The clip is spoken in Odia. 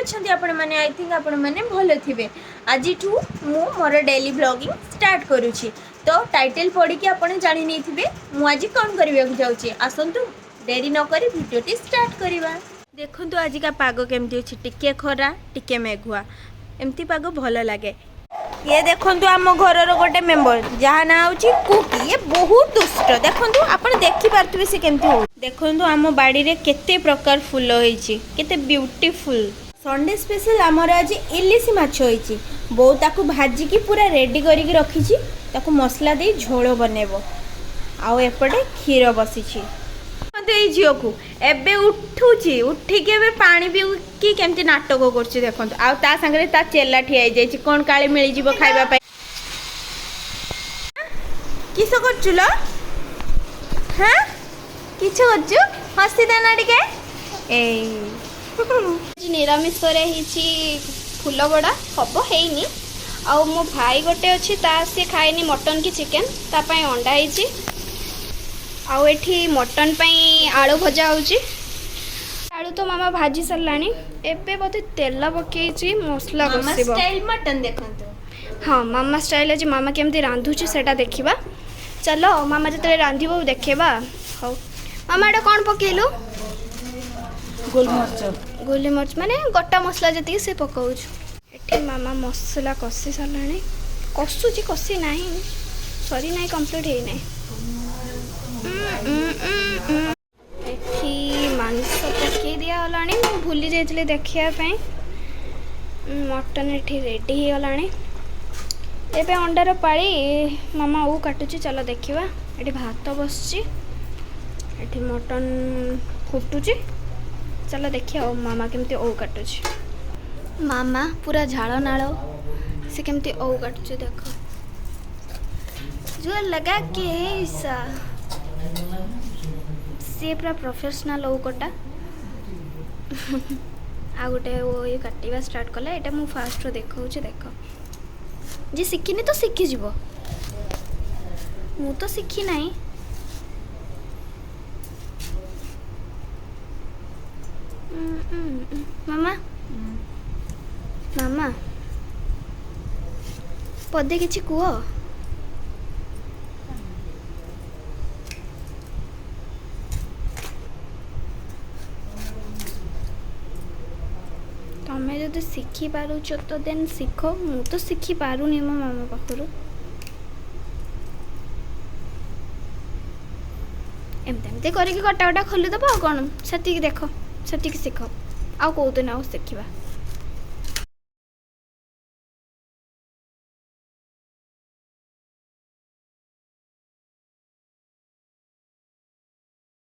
ଅଛନ୍ତି ଆପଣମାନେ? I think ଆପଣମାନେ ଭଲ ଥିବେ। ଆଜିଠୁ ମୁଁ ମୋର ଡେଲି ବ୍ଲଗିଂ ଷ୍ଟାର୍ଟ କରୁଛି। ତ ଟାଇଟେଲ୍ ପଢ଼ିକି ଆପଣ ଜାଣି ନେଇଥିବେ ମୁଁ ଆଜି କ'ଣ କରିବାକୁ ଯାଉଛି। ଆସନ୍ତୁ, ଡେରି ନକରି ଭିଡ଼ିଓଟି ଷ୍ଟାର୍ଟ କରିବା। ଦେଖନ୍ତୁ, ଆଜିକା ପାଗ କେମିତି ଅଛି। ଟିକେ ଖରା, ଟିକେ ମେଘୁଆ, ଏମିତି ପାଗ ଭଲ ଲାଗେ। ଇଏ ଦେଖନ୍ତୁ, ଆମ ଘରର ଗୋଟେ ମେମ୍ବର, ଯାହା ନାଁ ହେଉଛି କୁକି। ଇଏ ବହୁତ ଦୁଷ୍ଟ। ଦେଖନ୍ତୁ, ଆପଣ ଦେଖିପାରୁଥିବେ ସେ କେମିତି ହଉ। ଦେଖନ୍ତୁ, ଆମ ବାଡ଼ିରେ କେତେ ପ୍ରକାର ଫୁଲ ହେଇଛି, କେତେ ବ୍ୟୁଟିଫୁଲ୍। ସଣ୍ଡେ ସ୍ପେଶାଲ ଆମର ଆଜି ଇଲିଶି ମାଛ ହେଇଛି। ବୋଉ ତାକୁ ଭାଜିକି ପୁରା ରେଡ଼ି କରିକି ରଖିଛି। ତାକୁ ମସଲା ଦେଇ ଝୋଳ ବନେଇବ। ଆଉ ଏପଟେ କ୍ଷୀର ବସିଛି। ଦେଖନ୍ତୁ ଏଇ ଝିଅକୁ, ଏବେ ଉଠୁଛି। ଉଠିକି ଏବେ ପାଣି ପିଇକି କେମିତି ନାଟକ କରୁଛି ଦେଖନ୍ତୁ। ଆଉ ତା ସାଙ୍ଗରେ ତା ଚେଲା ଠିଆ ହେଇଯାଇଛି, କ'ଣ କାଳେ ମିଳିଯିବ ଖାଇବା ପାଇଁ। କିସ କରୁଛୁ ଲୋ? ହଁ, କିସ କରୁଛୁ? ହସି ଦେ ନା ଟିକେ। ଏଇ। ଆଜି ନିରାମିଷରେ ହେଇଛି ଫୁଲ ବଡ଼ା, ହବ, ହେଇନି। ଆଉ ମୋ ଭାଇ ଗୋଟେ ଅଛି, ତା ସିଏ ଖାଏନି ମଟନ୍ କି ଚିକେନ୍, ତା ପାଇଁ ଅଣ୍ଡା ହେଇଛି। ଆଉ ଏଠି ମଟନ୍ ପାଇଁ ଆଳୁ ଭଜା ହେଉଛି। ଆଳୁ ତ ମାମା ଭାଜି ସାରିଲାଣି, ଏବେ ବୋଧେ ତେଲ ପକେଇଛି, ମସଲା ମାମା କଷିବ। ଷ୍ଟାଇଲ ମଟନ୍ ଦେଖନ୍ତୁ। ହଁ, ମାମା ଷ୍ଟାଇଲ୍ ଆଜି ମାମା କେମିତି ରାନ୍ଧୁଛି ସେଇଟା ଦେଖିବା। ଚାଲ, ମାମା ଯେତେବେଳେ ରାନ୍ଧିବ ଦେଖେଇବା। ହଉ ମାମା, ଏଇଟା କ'ଣ ପକେଇଲୁ? ଗୋଲମରିଚ। ଗୋଲମରିଚ, ମାନେ ଗୋଟା ମସଲା ଯେତିକି ସେ ପକାଉଛୁ। ଏଠି ମାମା ମସଲା କଷି ସାରିଲାଣି, କଷୁଛି, କଷି ନାହିଁ, ସରି ନାହିଁ, କମ୍ପ୍ଲିଟ୍ ହେଇନାହିଁ। ଉଁ, ଉଁ, ଉଁ, ଉଁ। ଏଠି ମାଂସ ପକେଇ ଦିଆଗଲାଣି। ମୁଁ ଭୁଲି ଯାଇଥିଲି ଦେଖିବା ପାଇଁ। ମଟନ୍ ଏଠି ରେଡ଼ି ହେଇଗଲାଣି। ଏବେ ଅଣ୍ଡାର ପାଳି। ମାମା ଓଉ କାଟୁଛି, ଚାଲ ଦେଖିବା। ଏଠି ଭାତ ବସିଛି, ଏଠି ମଟନ୍ ଫୁଟୁଛି। ଚାଲ ଦେଖିବା ଆଉ ମାମା କେମିତି ଓଉ କାଟୁଛି। ମାମା ପୁରା ଝାଳ ନାଳ, ସେ କେମିତି ଓଉ କାଟୁଛି ଦେଖ। ଜୋର ଲଗା के ऐसा। ସିଏ ପୁରା ପ୍ରଫେସନାଲ୍ ଓଉ କଟା। ଆଉ ଗୋଟେ ଓଉ କାଟିବା ଷ୍ଟାର୍ଟ କଲା। ଏଇଟା ମୁଁ ଫାଷ୍ଟରୁ ଦେଖାଉଛି, ଦେଖ। ଯିଏ ଶିଖିନି ତ ଶିଖିଯିବ, ମୁଁ ତ ଶିଖି ନାହିଁ। ଉଁ, ଉଁ, ଉଁ। ମାମା, ମାମା, ପଦେ କିଛି କୁହ। ତମେ ଯଦି ଶିଖିପାରୁଛ ତ ଦେନ୍ ଶିଖ। ମୁଁ ତ ଶିଖିପାରୁନି ମୋ ମାମା ପାଖରୁ। ଏମିତି ଏମିତି କରିକି କଟା କଟା ଖୋଲିଦେବ, ଆଉ କ'ଣ? ସେତିକି ଦେଖ, ସେତିକି ଶିଖ। ଆଉ କେଉଁଦିନ ଆଉ ଶିଖିବା।